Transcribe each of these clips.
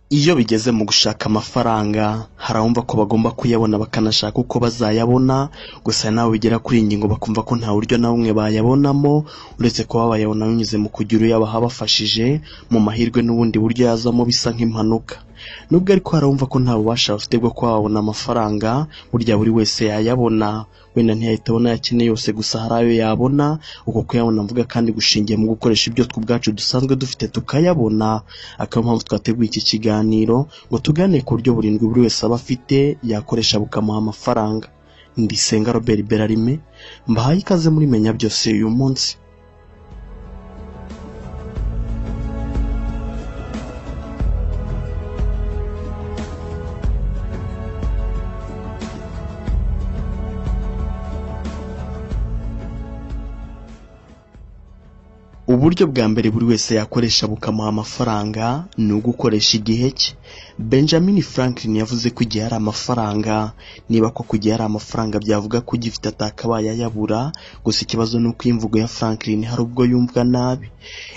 Iyo bigeze mu gushaka amafaranga hari abumva ko bagomba kuyabona bakanashaka uko bazayabona, gusa nawe bigera kuri iyi ngingo bakumva ko nta buryo na bumwe bayabonamo uretse kuba bayabona binyuze mu kugira uyabaha abafashije mu mahirwe n'ubundi buryo yazamo bisa nk'impanuka. Nubwo ariko hari abumva ko nta bubasha bafite bwo kuba babona amafaranga, burya buri wese yayabona, wenda ntiyahita abona ayo akeneye yose gusa hari ayo yabona, uko kuyabona mvuga kandi gushingiye mu gukoresha ibyo twe ubwacu dusanzwe dufite tukayabona, akaba mpamvu twateguye iki kiganiro ngo tuganire ku buryo burindwi buri wese aba afite yakoresha bukamuha amafaranga. Ndisenga Robert Berarime, mbahaye ikaze muri Menya Byose uyu munsi. Uburyo bwa mbere buri wese yakoresha bukamuha amafaranga ni ugukoresha igihe cye. Benjamin Franklin yavuze ko igihe ari amafaranga, niba koko igihe ari amafaranga byavuga ko ugifite atakabaye ayabura, gusa ikibazo ni uko imvugo ya Franklin hari ubwo yumvwa nabi.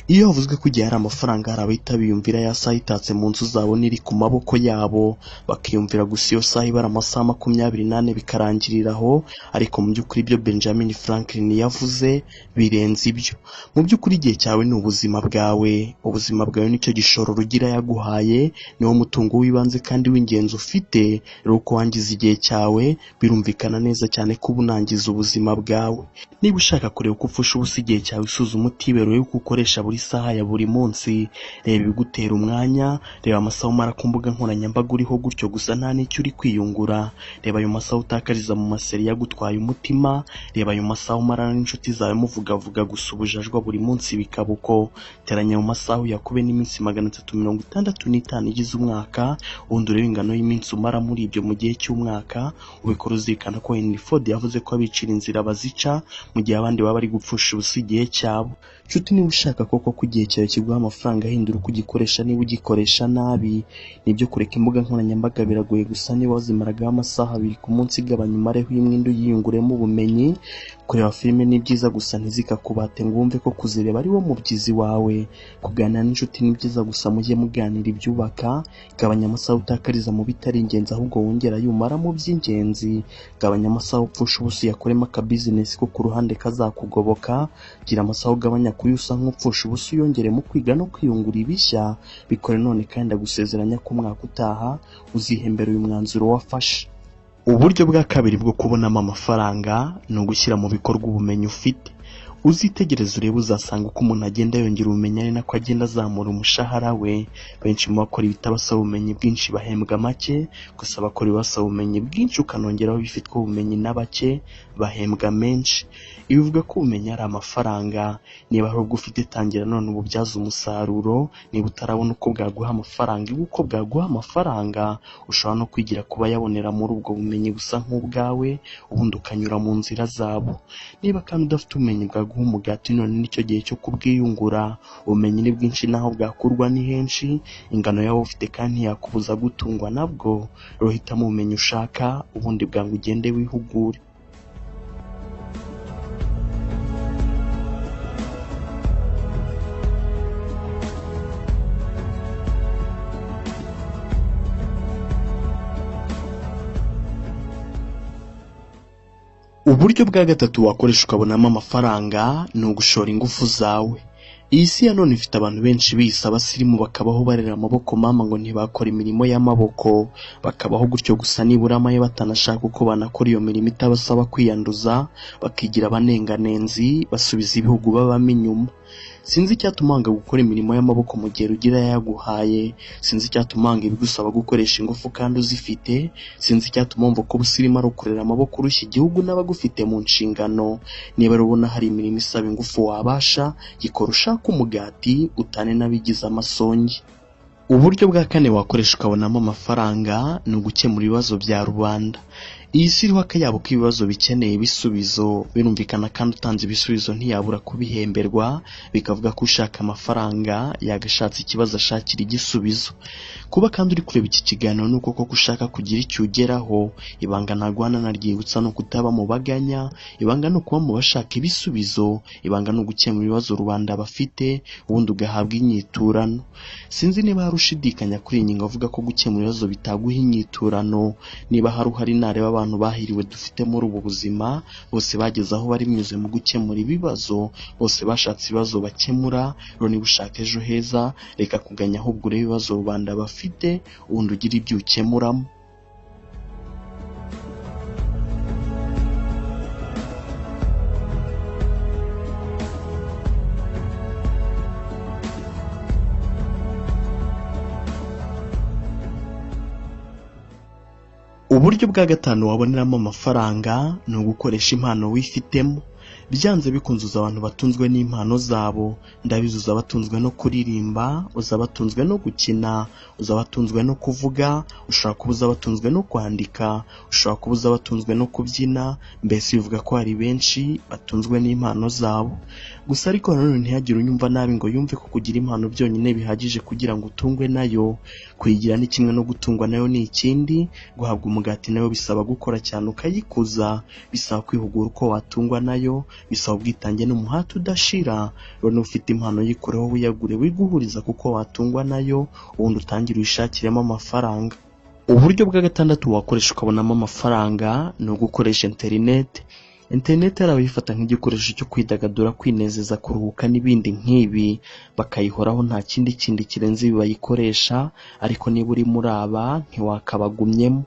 Iyo havuzwe ko igihe ari amafaranga hari abahita biyumvira ya saha itatse mu nzu zabo n'iri ku maboko yabo, bakiyumvira gusa iyo saha ibara amasaha 24 bikarangirira aho, ariko mu by'ukuri ibyo Benjamin Franklin yavuze birenze ibyo. Mu by'ukuri igihe cyawe ni ubuzima bwawe, ubuzima bwawe nicyo gishoro Rugira yaguhaye, niwo mutungo w'ibanze kandi w'ingenzi ufite, rero uko wangiza igihe cyawe birumvikana neza cyane ko uba unangiza ubuzima bwawe. Niba ushaka kureba uko upfusha ubusa igihe cyawe, isuzuma utiberuye uko ukoresha buri saha ya buri munsi, reba ibigutera umwanya, reba amasaha umara ku mbuga nkoranyambaga uriho gutyo gusa nta n'icyo uri kwiyungura, reba ayo masaha utakariza mu maseri yagutwaye umutima, reba ayo masaha umarana n'inshuti zawe muvugavuga gusa ubujajwa buri munsi bikaba uko, teranya ayo masaha uyakube n'iminsi 365 igize umwaka, ubundi urebe ingano y'iminsi umara muri ibyo mu gihe cy'umwaka, ubikora uzirikana ko Henry Ford yavuze ko abicira inzira bazica mu gihe abandi baba bari gupfusha ubusa igihe cyabo. Nshuti, niba ushaka koko ko igihe cyawe kiguha amafaranga, hindura uko ugikoresha niba ugikoresha nabi. Nibyo kureka imbuga nkoranyambaga biragoye, gusa niba wazimaragaho amasaha 2 ku munsi, gabanya umareho imwe indi uyiyunguremo ubumenyi. Kureba filime ni byiza gusa ntizikakubate ngo wumve ko kuzireba ari wo mubyizi wawe. Kuganira n'inshuti ni byiza gusa mujye muganira ibyubaka. Gabanya amasaha utakariza mu bitari ingenzi ahubwo wongera ayo umara mu by'ingenzi. Gabanya amasaha upfusha ubusa uyakoremo akabizinesi ko ku ruhande kazakugoboka. Gira amasaha ugabanya kuyo usa nk'upfusha ubusa uyongere mu kwiga no kwiyungura ibishya. Bikore none kandi ndagusezeranya ko umwaka utaha uzihembera uyu mwanzuro wafashe. Uburyo bwa kabiri bwo kubonamo amafaranga ni ugushyira mu bikorwa ubumenyi ufite. Uzitegereze urebe, uzasanga uko umuntu agenda yongera ubumenyi ari nako agenda azamura umushahara we. Benshi mu bakora ibitabasaba ubumenyi bwinshi bahembwa make, gusa abakora ibibasaba ubumenyi bwinshi ukanongeraho ibifitwe ubumenyi na bake bahembwa menshi. Ibi bivuga ko ubumenyi ari amafaranga. Niba hari ubwo ufite tangira none ububyaze umusaruro. Niba utarabona uko bwaguha amafaranga, iba uko bwaguha amafaranga. Ushobora no kwigira kubayabonera muri ubwo bumenyi busa nk'ubwawe, ubundi ukanyura mu nzira zabo. Niba kandi udafite ubumenyi bwaguha umugati, none nicyo gihe cyo kubwiyungura. Ubumenyi ni bwinshi naho bwakurwa ni henshi, ingano yawe ufite kandi ntiyakubuza gutungwa nabwo. Rero hitamo ubumenyi ushaka, ubundi bwangu ugende wihugure. Uburyo bwa gatatu wakoresha ukabonamo amafaranga ni ugushora ingufu zawe. Iyi si ya none ifite abantu benshi biyise abasirimu bakabaho barera amaboko mama ngo ntibakora imirimo y'amaboko, bakabaho gutyo gusa nibura amaye batanashaka uko banakora iyo mirimo itabasaba kwiyanduza, bakigira abanenganenzi basubiza ibihugu babamo inyuma. Sinzi icyatuma wanga gukora imirimo y'amaboko mu gihe Rugira yaguhaye, sinzi icyatuma wanga ibigusaba gukoresha ingufu kandi uzifite, sinzi icyatuma wumva ko ubusirimu ari ukurera amaboko urushya igihugu n'abagufite mu nshingano. Niba ubona hari imirimo isaba ingufu wabasha, gikora ushaka umugati utane n'abigize amasongi. Uburyo bwa kane wakoresha ukabonamo amafaranga ni ugukemura ibibazo bya rubanda. Iyi si iriho akayabo k'ibibazo bikeneye ibisubizo, birumvikana kandi utanze ibisubizo ntiyabura kubihemberwa, bikavuga ko ushaka amafaranga yagashatse ikibazo ashakira igisubizo. Kuba kandi uri kureba iki kiganiro nuko koko ushaka kugira icyo ugeraho, ibanga ntagwana naryibutsa ni ukutaba mu baganya, ibanga ni ukuba mu bashaka ibisubizo, ibanga ni ugukemura ibibazo rubanda bafite, ubundi ugahabwa inyiturano. Sinzi niba hari ushidikanya kuri iyi ngingo avuga ko gukemura ibibazo bitaguha inyiturano, niba hari uhari nareba abantu bahiriwe dufite muri ubu buzima, bose bageze aho bari binyuze mu gukemura ibibazo, bose bashatse ibibazo bakemura. Rero niba ushaka ejo heza, reka kuganya ahubwo urebe ibibazo rubanda bafite, ubundi ugire ibyo ukemuramo. Uburyo bwa gatanu waboneramo amafaranga ni ugukoresha impano wifitemo. Byanze bikunze uza abantu batunzwe n'impano zabo, ndabizi uza batunzwe no kuririmba, uza batunzwe no gukina, uza batunzwe no kuvuga, ushobora kuba uza batunzwe no kwandika, ushobora kuba uza batunzwe no kubyina, mbese bivuga ko hari benshi batunzwe n'impano zabo. Gusa ariko nanone ntihagire unyumva nabi ngo yumve ko kugira impano byonyine bihagije kugira ngo utungwe nayo. Kuyigira ni kimwe no gutungwa nayo ni ikindi, guhabwa umugati nayo bisaba gukora cyane ukayikuza, bisaba kwihugura uko watungwa nayo, bisaba ubwitange n'umuhate udashira. Rero ufite impano yikoreho wiyagure, wiguhuriza kuko watungwa nayo, ubundi utangire uyishakiremo amafaranga. Uburyo bwa gatandatu wakoresha ukabonamo amafaranga ni ugukoresha interineti. Interineti hari abayifata nk'igikoresho cyo kwidagadura, kwinezeza, kuruhuka n'ibindi nk'ibi, bakayihoraho nta kindi kindi kirenze ibi bayikoresha, ariko niba uri muri aba ntiwakabagumyemo.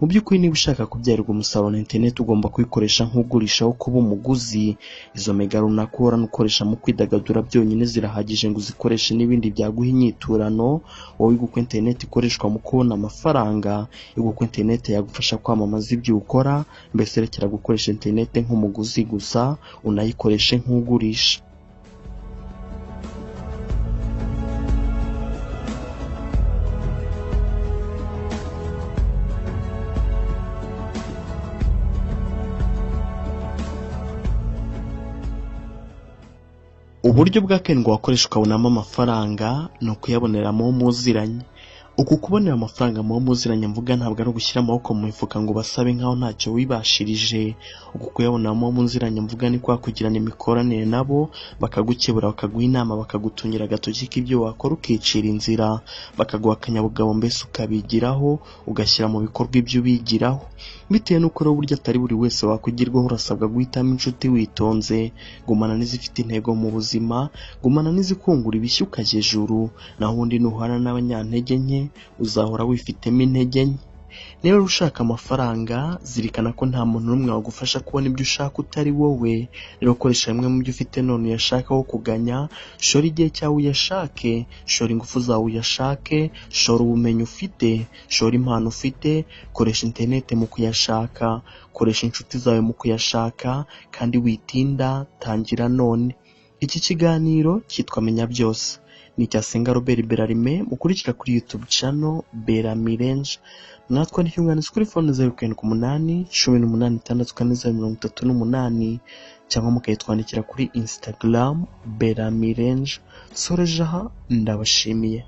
Mu by'ukuri niba ushaka kubyarirwa umusaruro na interineti ugomba kuyikoresha nk'ugurisha aho kuba umuguzi. Izo mega runaka uhorana ukoresha mu kwidagadura byonyine zirahagije ngo uzikoreshe n'ibindi byaguha inyiturano. Wowe uko interineti ikoreshwa mu kubona amafaranga, uko interineti yagufasha kwamamaza ibyo ukora, mbese rekera gukoresha interineti nk'umuguzi gusa, unayikoreshe nk'ugurisha. Uburyo bwa karindwi wakoresha ukabonamo amafaranga ni ukuyabonera mu muziranye. Uku kubonera amafaranga mu muziranye mvuga ntabwo ari ugushyira amaboko mu mifuka ngo basabe nkaho ntacyo wibashirije. Uku kuyabonera mu muziranye mvuga ni kwa kugirana imikoranire nabo, bakagukebura, bakaguha inama, bakagutungira agatoki k'ibyo wakora ukicira inzira, bakaguha akanyabugabo mbese ukabigiraho, ugashyira mu bikorwa ibyo ubigiraho. Bitewe n'uko rero uburyo atari buri wese wakugirwaho, urasabwa guhitamo inshuti witonze, gumana n'izifite intego mu buzima, gumana n'izikungura ibishya ukajya ejuru, naho ubundi nuhana n'abanyantege nke uzahora wifitemo intege nke. Niba ushaka amafaranga, zirikana ko nta muntu n'umwe wagufasha kubona ibyo ushaka utari wowe. Rero koresha bimwe mu byo ufite none uyashaka aho kuganya, shora igihe cyawe uyashake, shora ingufu zawe uyashake, shora ubumenyi ufite, shora impano ufite, koresha interineti mu kuyashaka, koresha inshuti zawe mu kuyashaka, kandi witinda, tangira none. Iki kiganiro cyitwa Menya Byose ni icya Senga Robert Berarime, mukurikira kuri YouTube channel Beramirenje. Mwatwandikira inyunganizi kuri fone 0 7 8 18 6 4 38 cyangwa mukayitwandikira kuri Instagram Beramirenje. Soreje aha, ndabashimiye.